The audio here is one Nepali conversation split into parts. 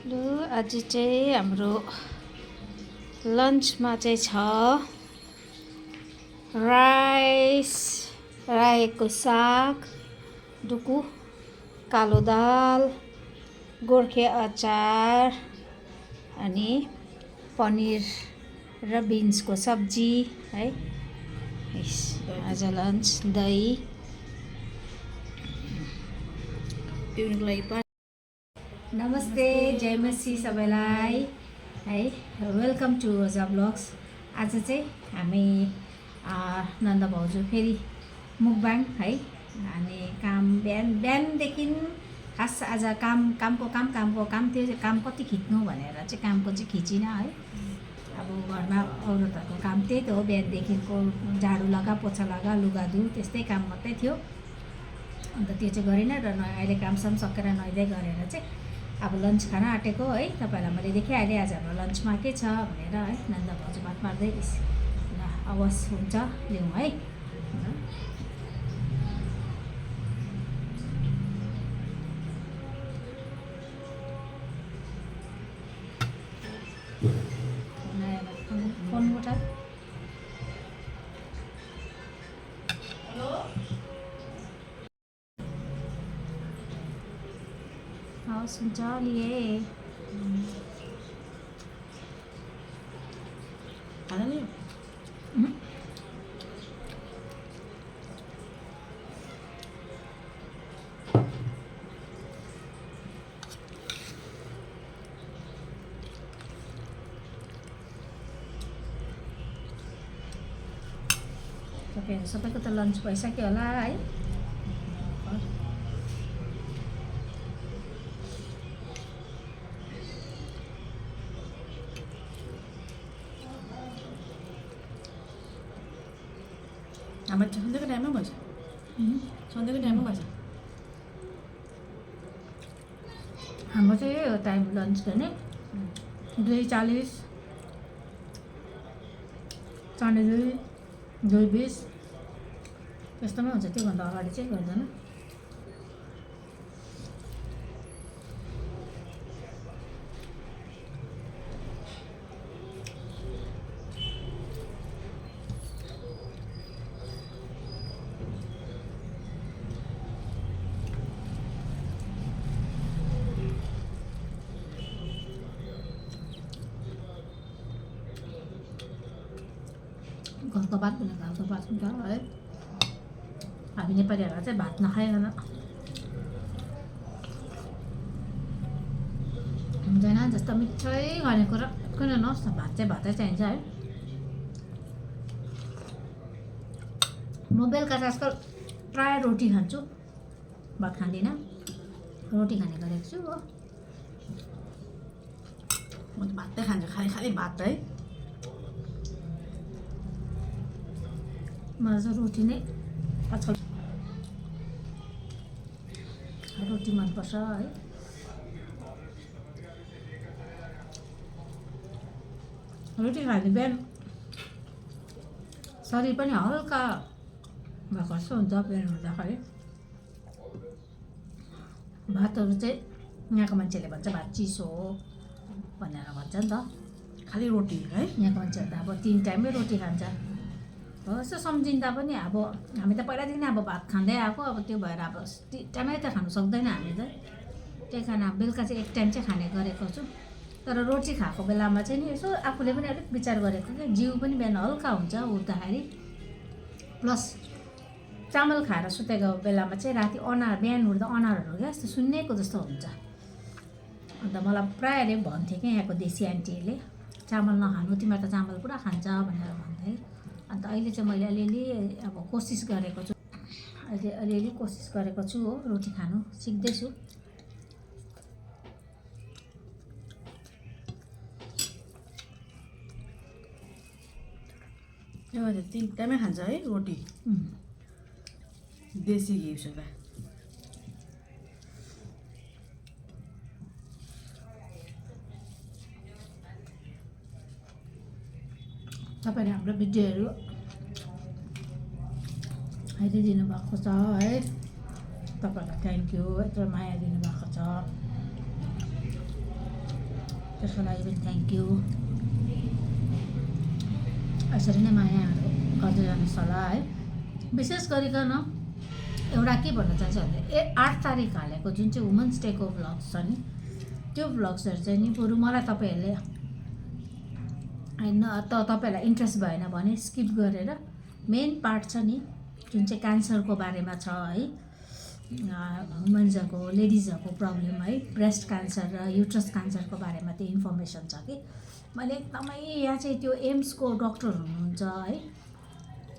लु आज चाहिँ हाम्रो लन्चमा चाहिँ छ राइस, रायोको साग, डुकु, कालो दाल, गोर्खे अचार अनि पनिर र बिन्सको सब्जी है। आज लन्च दही पिउनुको लागि। नमस्ते, जय मसी सबैलाई है। वेलकम टु ओजा ब्लग्स। आज चाहिँ हामी नन्द भाउजू फेरि मुकबाङ है। अनि काम बिहानदेखि खास आज कामको काम त्यो काम कति खिच्नु भनेर चाहिँ कामको चाहिँ खिचिनँ है। अब घरमा औरतहरूको काम त्यही त हो, बिहानदेखिको झाडु लगा, पोछा लगा, लुगा धु, त्यस्तै काम मात्रै थियो। अन्त त्यो चाहिँ गरिनँ र अहिले कामसम्म सकेर नुहाइदै गरेर चाहिँ अब लन्च खान आँटेको है। तपाईँहरूलाई मैले देखाइहालेँ आज हाम्रो लन्चमा के छ भनेर है। नन्द भाउजू बात मार्दै ल आवाज हुन्छ लिउँ है। फोन उठा। सुन्छ लिए खाना नि तपाईँहरू सबैको त लन्च भइसक्यो होला है। हाम्रो सन्ध्याको टाइममा भएछ, सन्ध्याको टाइममा भएछ हाम्रो चाहिँ यो टाइम लन्च गर्ने 2:40 2:20 2:20 त्यस्तोमै हुन्छ। त्योभन्दा अगाडि चाहिँ गर्दैन। घरको भात भने घरको भात हुन्छ है। हामी नेपालीहरूलाई चाहिँ भात नखाइकन हुँदैन। जस्तो मिठै गरेको र किन नहोस् न भात चाहिँ भातै चाहिन्छ है। म बेलुका चाहिँ आजकल प्रायः रोटी खान्छु, भात खाँदिनँ, रोटी खाने गरेको छु हो। म त भातै खान्छु, खाली भात है। मलाई चाहिँ रोटी नै आजकल रोटी मनपर्छ है। रोटी खाने बिहान शरीर पनि हल्का भएको जस्तो हुन्छ बिहान हुँदाखेरि। भातहरू चाहिँ यहाँको मान्छेले भन्छ भात चिसो हो भनेर भन्छ नि त। खालि रोटी है। यहाँको मान्छेहरू त अब 3 टाइममै रोटी खान्छ हो। यस्तो सम्झिँदा पनि अब हामी त पहिलादेखि अब भात खाँदै आएको, अब त्यो भएर अब टाइमै त खानु सक्दैन हामी त। त्यही कारण बेलुका चाहिँ 1 टाइम चाहिँ खाने गरेको छु। तर रोटी खाएको बेलामा चाहिँ नि यसो आफूले पनि अलिक विचार गरेको कि जिउ पनि बिहान हल्का हुन्छ उठ्दाखेरि। प्लस चामल खाएर सुतेको बेलामा चाहिँ राति बिहान उठ्दा अनारहरू क्या यस्तो सुन्निएको जस्तो हुन्छ। अन्त मलाई प्रायःले भन्थे कि यहाँको देशी आन्टीहरूले चामल नखानु, तिमीहरू त चामल पुरा खान्छ भनेर भन्थे। अन्त अहिले चाहिँ मैले अलिअलि अब कोसिस गरेको छु, अलिअलि कोसिस गरेको छु हो रोटी खानु सिक्दैछु। त्यो भएर 3 टाइममै खान्छ है रोटी, देशी घिउसँग। तपाईँले हाम्रो भिडियोहरू हेरिदिनु भएको छ है। तपाईँहरूलाई थ्याङ्क यू, यत्रो माया दिनुभएको छ। त्यसको लागि पनि थ्याङ्क यू। यसरी नै मायाहरू गर्दै जानुहोस् होला है। विशेष गरिकन एउटा के भन्न चाहन्छु भने 8 तारिक हालेको जुन चाहिँ वुमन्स डेको भ्लग्स छ नि, त्यो भ्लग्सहरू चाहिँ नि बरु मलाई तपाईँहरूले होइन तपाईँहरूलाई इन्ट्रेस्ट भएन भने स्किप गरेर मेन पार्ट छ नि जुन चाहिँ क्यान्सरको बारेमा छ है, वुमेन्सहरूको लेडिजहरूको प्रब्लम है, ब्रेस्ट क्यान्सर र युट्रस क्यान्सरको बारेमा त्यो इन्फर्मेसन छ कि मैले एकदमै यहाँ चाहिँ त्यो एम्सको डक्टर हुनुहुन्छ है,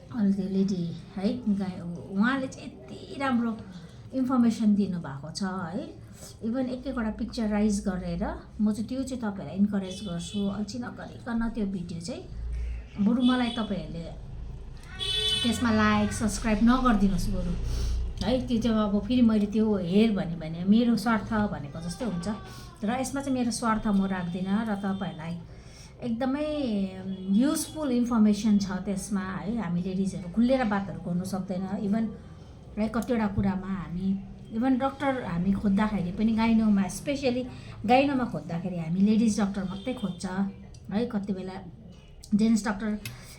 अहिले त्यो लेडी है उहाँले चाहिँ यति राम्रो इन्फर्मेसन दिनुभएको छ है। इभन एक एकवटा पिक्चराइज गरेर म चाहिँ त्यो चाहिँ तपाईँहरूलाई इन्करेज गर्छु। अल्छी नगरिकन त्यो भिडियो चाहिँ बरु मलाई तपाईँहरूले त्यसमा लाइक सब्सक्राइब नगरिदिनुहोस् बरु है। त्यो चाहिँ अब फेरि मैले त्यो हेर भने मेरो स्वार्थ भनेको जस्तै हुन्छ, र यसमा चाहिँ मेरो स्वार्थ म राख्दिनँ र तपाईँहरूलाई एकदमै युजफुल इन्फर्मेसन छ त्यसमा है। हामी लेडिजहरू खुलेर बातहरू गर्नु सक्दैन इभन है, कतिवटा कुरामा हामी इभन डक्टर हामी खोज्दाखेरि पनि गाइनोमा स्पेसली गाइनोमा खोज्दाखेरि हामी लेडिज डक्टर मात्रै खोज्छ है। कति बेला जेन्ट्स डक्टर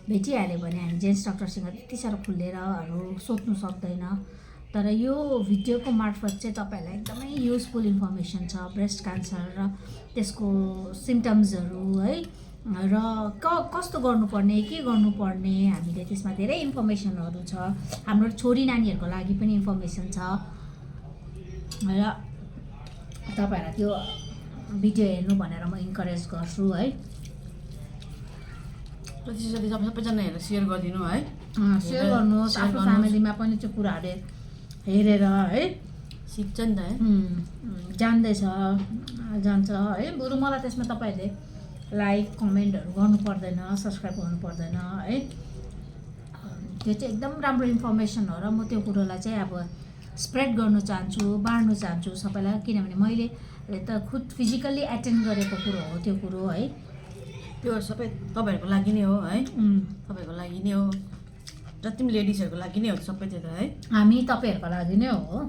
भेटिहाल्यो भने हामी जेन्ट्स डक्टरसँग त्यति साह्रो खुलेरहरू सोध्नु सक्दैन। तर यो भिडियोको मार्फत चाहिँ तपाईँहरूलाई एकदमै युजफुल इन्फर्मेसन छ ब्रेस्ट क्यान्सर र त्यसको सिम्टम्सहरू है, र कस्तो गर्नुपर्ने के गर्नुपर्ने हामीले त्यसमा धेरै इन्फर्मेसनहरू छ। हाम्रो छोरी नानीहरूको लागि पनि इन्फर्मेसन छ र तपाईँहरूलाई त्यो भिडियो हेर्नु भनेर म इन्करेज गर्छु है। जति सबैजना हेरेर सेयर गरिदिनु है, सेयर गर्नुहोस्, आफ्नो फ्यामिलीमा पनि त्यो कुराहरू हेरेर है सिक्छ नि त है, जान्दैछ जान्छ है। बरु मलाई त्यसमा तपाईँहरूले लाइक कमेन्टहरू गर्नु पर्दैन, सब्सक्राइब गर्नु पर्दैन है। त्यो चाहिँ एकदम राम्रो इन्फर्मेसन हो र म त्यो कुरोलाई चाहिँ अब स्प्रेड गर्नु चाहन्छु, बाँड्नु चाहन्छु सबैलाई, किनभने मैले त खुद फिजिकल्ली एटेन्ड गरेको कुरो हो त्यो कुरो है। त्यो सबै तपाईँहरूको लागि नै हो है, तपाईँहरूको लागि नै हो, जति पनि लेडिजहरूको लागि नै हो सबै त्यो त है। हामी तपाईँहरूको लागि नै हो,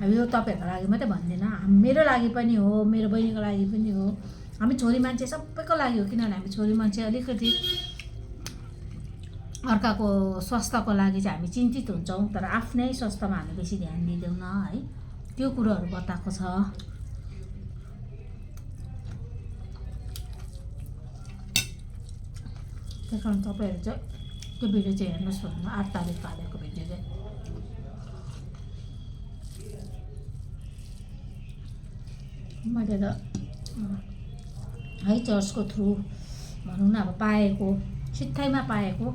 अब यो तपाईँहरूको लागि मात्रै भन्दिनँ, मेरो लागि पनि हो, मेरो बहिनीको लागि पनि हो, हामी छोरी मान्छे सबैको लागि हो। किनभने हामी छोरी मान्छे अलिकति अर्काको स्वास्थ्यको लागि चाहिँ हामी चिन्तित हुन्छौँ, तर आफ्नै स्वास्थ्यमा हामी बेसी ध्यान दिँदैनौँ है। त्यो कुरोहरू बताएको छ। त्यही कारण तपाईँहरू चाहिँ त्यो भिडियो चाहिँ हेर्नुहोस् भन्नु, 8 तारिक हालेको भिडियो चाहिँ मैले त है चर्चको थ्रु भनौँ न अब पाएको, सित्थैमा पाएको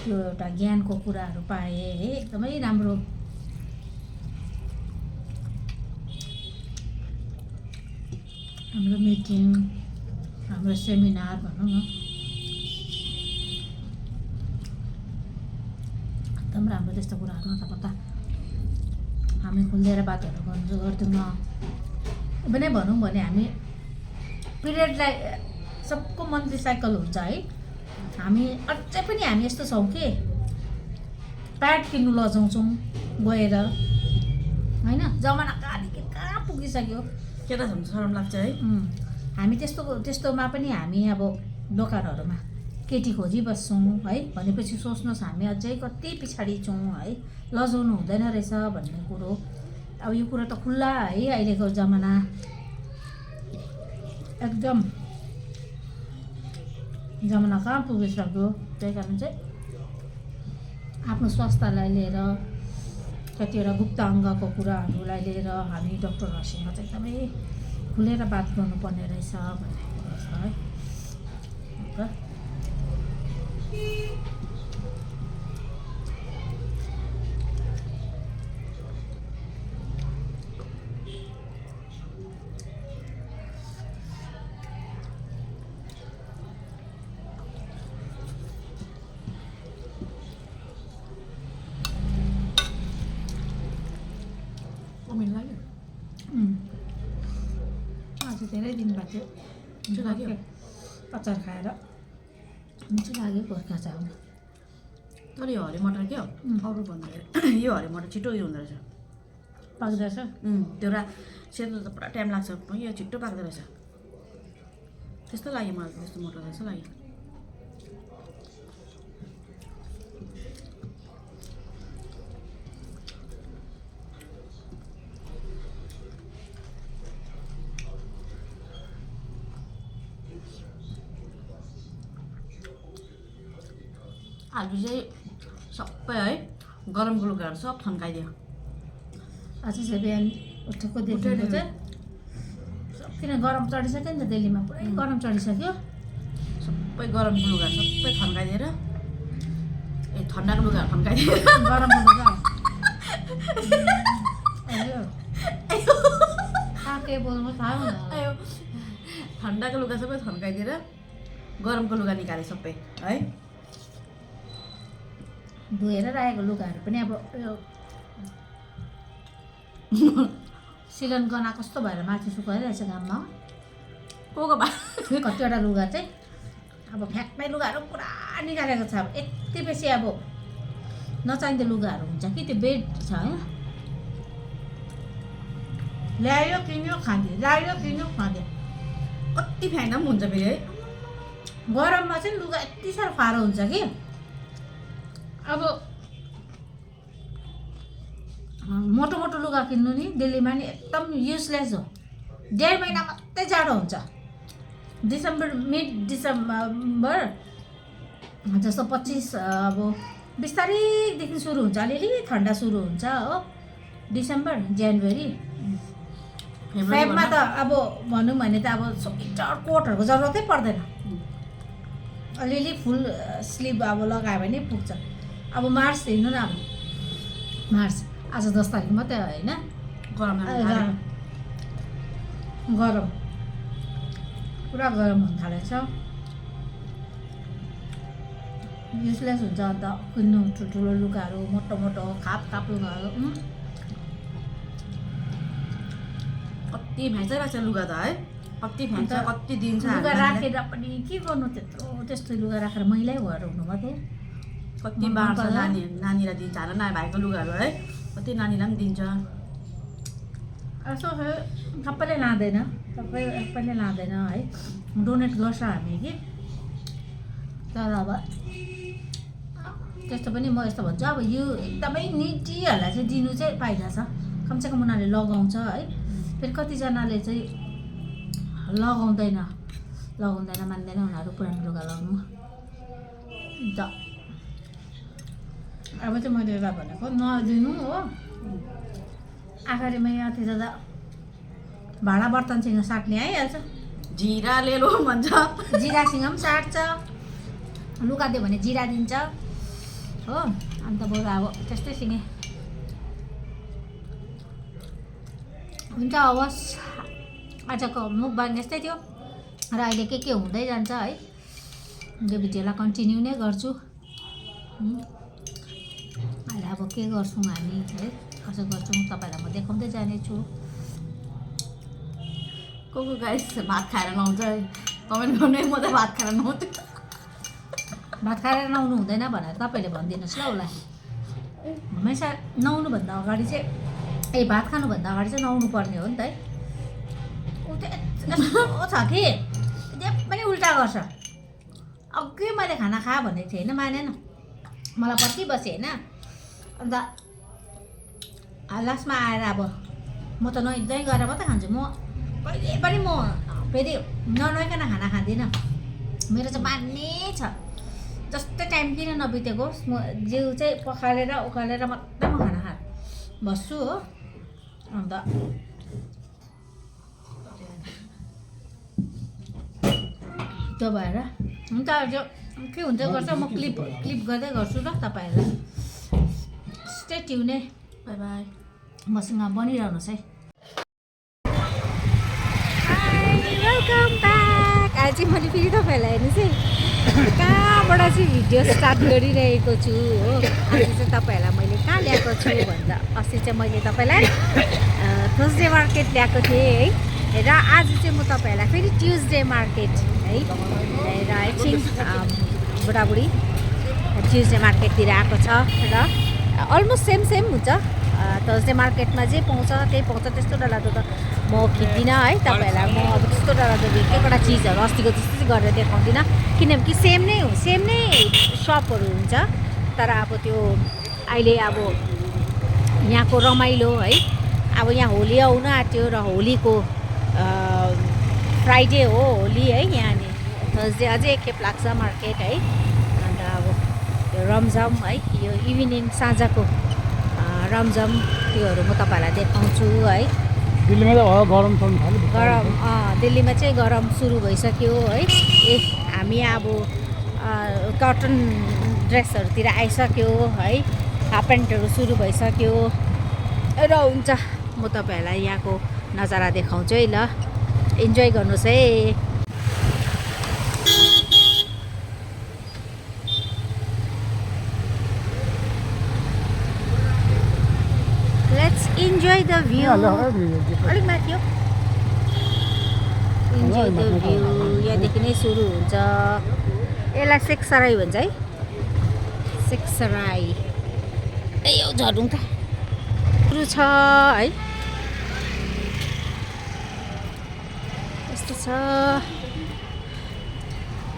त्यो एउटा ज्ञानको कुराहरू पाएँ है। एकदमै राम्रो हाम्रो मिटिङ, हाम्रो सेमिनार भनौँ न एकदम राम्रो त्यस्तो कुराहरू कता हामी खुलेर बातहरू गर्दैनौँ। भने भनौँ भने हामी पिरियडलाई सबको मन्थली साइकल हुन्छ है, हामी अझै पनि हामी यस्तो छौँ कि प्याड किन्नु लजाउँछौँ गएर होइन, जमाना कहाँदेखि कहाँ पुगिसक्यो, केटा झन् शरम लाग्छ है। हामी त्यस्तोमा पनि हामी अब दोकानहरूमा केटी खोजिबस्छौँ है। भनेपछि सोच्नुहोस् हामी अझै कति पछाडि छौँ है, लजाउनु हुँदैन रहेछ भन्ने कुरो। अब यो कुरो त खुल्ला है, अहिलेको जमाना एकदम जमाना कहाँ पुगिसक्यो। त्यही कारण चाहिँ आफ्नो स्वास्थ्यलाई लिएर कतिवटा गुप्त अङ्गको कुराहरूलाई लिएर हामी डक्टरहरूसँग चाहिँ एकदमै खुलेर बात गर्नुपर्ने रहेछ भन्ने कुरो छ है। आज धेरै दिन बाद मिठो लाग्यो, अचार खाएर मिठो लाग्यो गोर्खा चाउल। तर यो हरियो मटर क्या अरू भन्दाखेरि यो हरियो मटर छिटो उयो हुँदो रहेछ, पाक्दो रहेछ। त्यो सेतो त पुरा टाइम लाग्छ, यो छिट्टो पाक्दो रहेछ। त्यस्तो लाग्यो मलाई त्यस्तो मोटो जस्तो लाग्यो आज चाहिँ सबै है गरमको लुगाहरू सब थन्काइदियो आज चाहिँ बिहान उठेको देखिको चाहिँ किन गरम चढिसक्यो नि त दिल्लीमा पुरै गरम चढिसक्यो सबै गरमको लुगाहरू सबै थन्काइदिएर ठन्डाको लुगाहरू थन्काइदिएर गरमको लुगा के बोल्नु थाहा हुँदैन आयो ठन्डाको लुगा सबै थन्काइदिएर गरमको लुगा निकाले सबै है धोएर राखेको लुगाहरू पनि अब यो सिलन गना कस्तो भएर माथि सुकाइरहेछ घाममा को भए कतिवटा लुगा चाहिँ अब फ्याक्नै लुगाहरू पुरा निकालेको छ अब यति बेसी अब नचाहिँदो लुगाहरू हुन्छ कि त्यो बेड छ होइन ल्यायो किन्यो खाँदियो ल्यायो किन्यो खाँदियो कति फ्याँक्दा पनि हुन्छ फेरि है गरममा चाहिँ लुगा यति साह्रो फारो हुन्छ कि अब मोटो मोटो लुगा किन्नु नि दिल्लीमा नि एकदम युजलेस हो 1.5 महिना मात्रै जाडो हुन्छ मिड डिसेम्बर जस्तो 25 अब 20 तारिकदेखि सुरु हुन्छ अलिअलि ठन्डा सुरु हुन्छ हो डिसेम्बर जनवरी फेब्रुअरीमा त अब भनौँ भने त अब स्वेटर कोटहरूको जरुरतै पर्दैन अलिअलि फुल स्लिभ अब लगायो भने पुग्छ अब मार्च हेर्नु न अब मार्च आज 10 तारिक मात्रै होइन गरम पुरा गरम हुन थालेछ युजलेस हुन्छ अन्त किन्नु ठुल्ठुलो लुगाहरू मोटो मोटो खाप लुगाहरू कति भ्याइन्छ लुगा त है कति भ्याइन्छ कति दिन्छ लुगा राखेर पनि के गर्नु त्यस्तो लुगा राखेर मैलै भएर हुनु मात्रै कति बाँड्छ नानीलाई दिन्छ होला नानी भाइको लुगाहरू है कति नानीलाई पनि दिन्छ यसो सबैले लाँदैन है डोनेट गर्छ हामी कि तर अब त्यस्तो पनि म यस्तो भन्छु अब यो एकदमै निटीहरूलाई चाहिँ दिनु चाहिँ फाइदा छ कमसेकम उनीहरूले लगाउँछ है फेरि कतिजनाले चाहिँ लगाउँदैन मान्दैन उनीहरू पुरानो लुगा लगाउनु अन्त अब चाहिँ मैले एउटा भनेको नदिनु हो आखिरीमा यहाँतिर त भाँडा बर्तनसँग साट्ने आइहाल्छ जिरा लेलो भन्छ जिरासँग पनि साट्छ लुगा दियो भने जिरा दिन्छ हो अन्त बरु अब त्यस्तैसँग हुन्छ हवस् आजको मुखबाङ यस्तै थियो र अहिले के हुँदै जान्छ है यो भिडियोलाई कन्टिन्यू नै गर्छु अहिले अब के गर्छौँ हामी है कसो गर्छौँ तपाईँलाई म देखाउँदै जानेछु को गाइस भात खाएर नआउँछ कमेन्ट गर्नु म त भात खाएर नआउँछु भात खाएर नुहाउनु हुँदैन भनेर तपाईँले भनिदिनुहोस् ल उसलाई हमेसा नुहाउनुभन्दा अगाडि चाहिँ भात खानुभन्दा अगाडि चाहिँ नुहाउनु पर्ने हो नि त है ऊ चाहिँ यस्तो छ कि जे पनि उल्टा गर्छ अघि मैले खाना खा भनेको थिएँ होइन मानेन मलाई पछि बसेँ होइन अन्त लास्टमा आएर अब म त नुहाइँदै गरेर मात्रै खान्छु म कहिले पनि म फेरि ननुहाइकन खाना खाँदिनँ मेरो चाहिँ मान्ने छ जस्तै टाइम किन नबितेको होस् म जिउ चाहिँ पखालेर उखालेर मात्रै म खाना खा बस्छु हो अन्त त्यो भएर हुन्छ त्यो के हुन्छ गर्छ म क्लिप गर्दै गर्छु ल तपाईँहरूलाई स्टे ट्युन है बाई बाई मसँग बनिरहनुहोस् है वेलकम ब्याक आज चाहिँ मैले फेरि तपाईँहरूलाई हेर्नुहोस् है कहाँबाट चाहिँ भिडियो स्टार्ट गरिरहेको छु हो आज चाहिँ तपाईँहरूलाई मैले कहाँ ल्याएको छु भन्दा अस्ति चाहिँ मैले तपाईँलाई थर्सडे मार्केट ल्याएको थिएँ है र आज चाहिँ म तपाईँहरूलाई फेरि ट्युजडे मार्केट है र एकछिन बुढाबुढी ट्युजडे मार्केटतिर आएको छ र अलमोस्ट सेम हुन्छ थर्सडे मार्केटमा जे पाउँछ त्यही पाउँछ, त्यस्तो डरलाग्दो त म खिच्दिनँ है तपाईँहरूलाई। म अब त्यस्तो डरलाग्दो एक एकवटा चिजहरू अस्तिको जस्तो चाहिँ गरेर देखाउँदिनँ, किनकि सेम नै सपहरू हुन्छ। तर अब त्यो अहिले अब यहाँको रमाइलो है, अब यहाँ होली आउन आँट्यो र होलीको फ्राइडे हो होली है, यहाँ थर्सडे अझै एकखेप लाग्छ मार्केट है। अन्त अब यो रमझम है, यो इभिनिङ साँझको रमझम त्योहरू म तपाईँहरूलाई देखाउँछु है। दिल्लीमा त गरम पर्नु थाल्यो। गरम दिल्लीमा चाहिँ गरम सुरु भइसक्यो है। हामी अब कटन ड्रेसहरूतिर आइसक्यो है, हाफ प्यान्टहरू सुरु भइसक्यो र हुन्छ म तपाईँहरूलाई यहाँको नजारा देखाउँछु है। ल इन्जोय गर्नुहोस् है। Let's enjoy the view. अलिक माथि हो, इन्जोय द भ्यू यहाँदेखि नै सुरु हुन्छ। यसलाई सेक्सराई भन्छ है, सेक्सराई। ए यो झरौँ त सुरु छ है, यस्तो छ।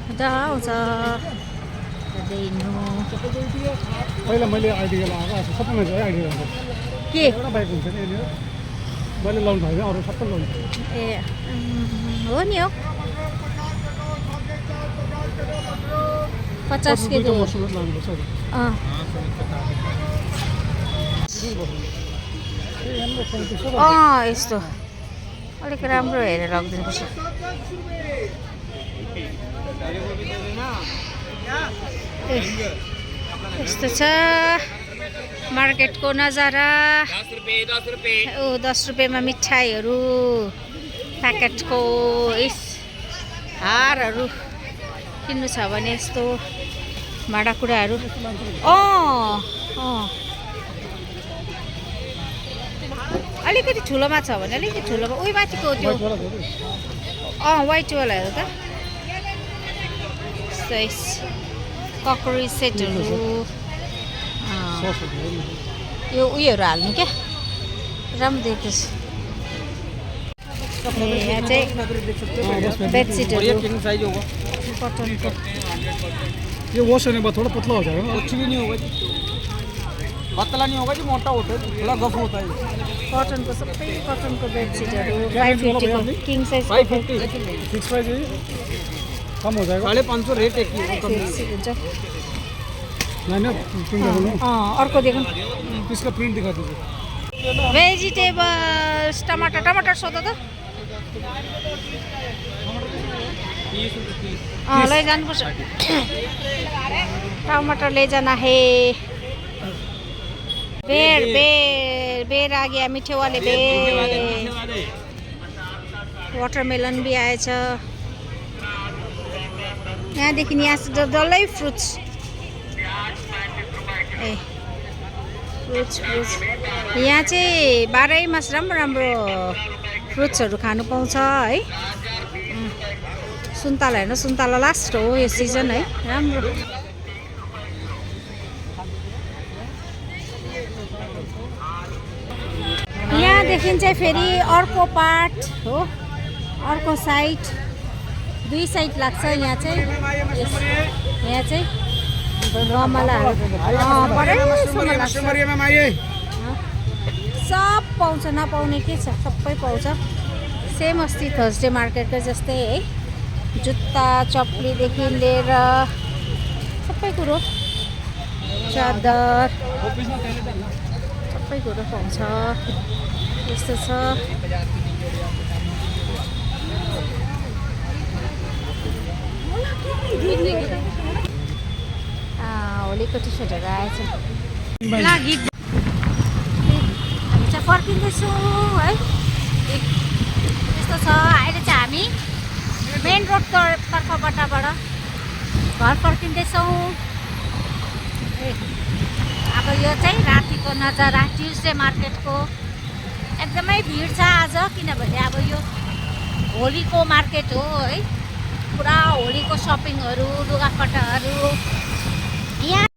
मजा आउँछ हिँड्नु। पहिला मैले आइडिया लगाएको सबैमा चाहिँ आइडिया लगाएको के एउटा बाइक हुन्छ नि यहाँनिर, मैले लाउनु थालेँ अरू सबै लाउनु। ए हो नि हो, 50 केजी हो। यस्तो अलिक राम्रो हेरेर राखिदिनुपर्छ। यस्तो छ मार्केटको नजारा। 10 रुपियाँमा मिठाईहरू, प्याकेटको हारहरू किन्नु छ भने यस्तो भाँडाकुँडाहरू। अलिकति ठुलोमा छ भने अलिकति ठुलोमा, उही माथिको त्यो वाइटवालाहरू त ककरी सेटहरू, यो उयोहरू हाल्नु क्या, राम्रो देख्दैछ। यहाँ चाहिँ बेडसिटहरू कटनको। ये वॉश होने के बाद थोड़ा पतला हो जाएगा ना। कुछ भी नहीं होगा जी, पतला नहीं होगा जी, मोटा होता है, थोड़ा गफ होता है। कटनको सबै कटनको बेडसिटहरू 550 को किङ साइज 550 फिक्स प्राइस है, कम हो जाएगा। 550 रेट एक ही हुन्छ। नहीं ना प्रिंट अर्को देखौँ, इसका प्रिंट दिखा दीजिए। भेजिटेबल्स। टमाटर सोध त लैजानुपर्छ। टमाटर ले जाना है। बेर आ गया, मीठे वाले बेर। वाटरमेलन भी आएछ। यहाँदेखि यहाँ डल्लै फ्रुट्स। फ्रुट्स यहाँ चाहिँ 12 मास राम्रो फ्रुट्सहरू खानु पाउँछ है। सुन्तला हेर्नु, सुन्तला लास्ट हो यो सिजन है, राम्रो। यहाँदेखि चाहिँ फेरि अर्को पार्ट हो, अर्को साइड, 2 साइड लाग्छ। यहाँ चाहिँ गमलाहरू सब पाउँछ, नपाउने के छ, सबै पाउँछ। सेम अस्ति थर्सडे मार्केटको जस्तै है, जुत्ता चप्लीदेखि लिएर सबै कुरो, चादर सबै कुरो पाउँछ। यस्तो छ। होलीको टी सर्टहरू आएछ। हामी चाहिँ फर्किँदैछौँ है। यस्तो छ। अहिले चाहिँ हामी मेन रोडको तर्फबाट घर फर्किँदैछौँ। अब यो चाहिँ रातिको नजारा ट्युसडे मार्केटको। एकदमै भिड छ आज, किनभने अब यो होलीको मार्केट हो है। पुरा होलीको सपिङहरू, लुगाफाटाहरू यहाँ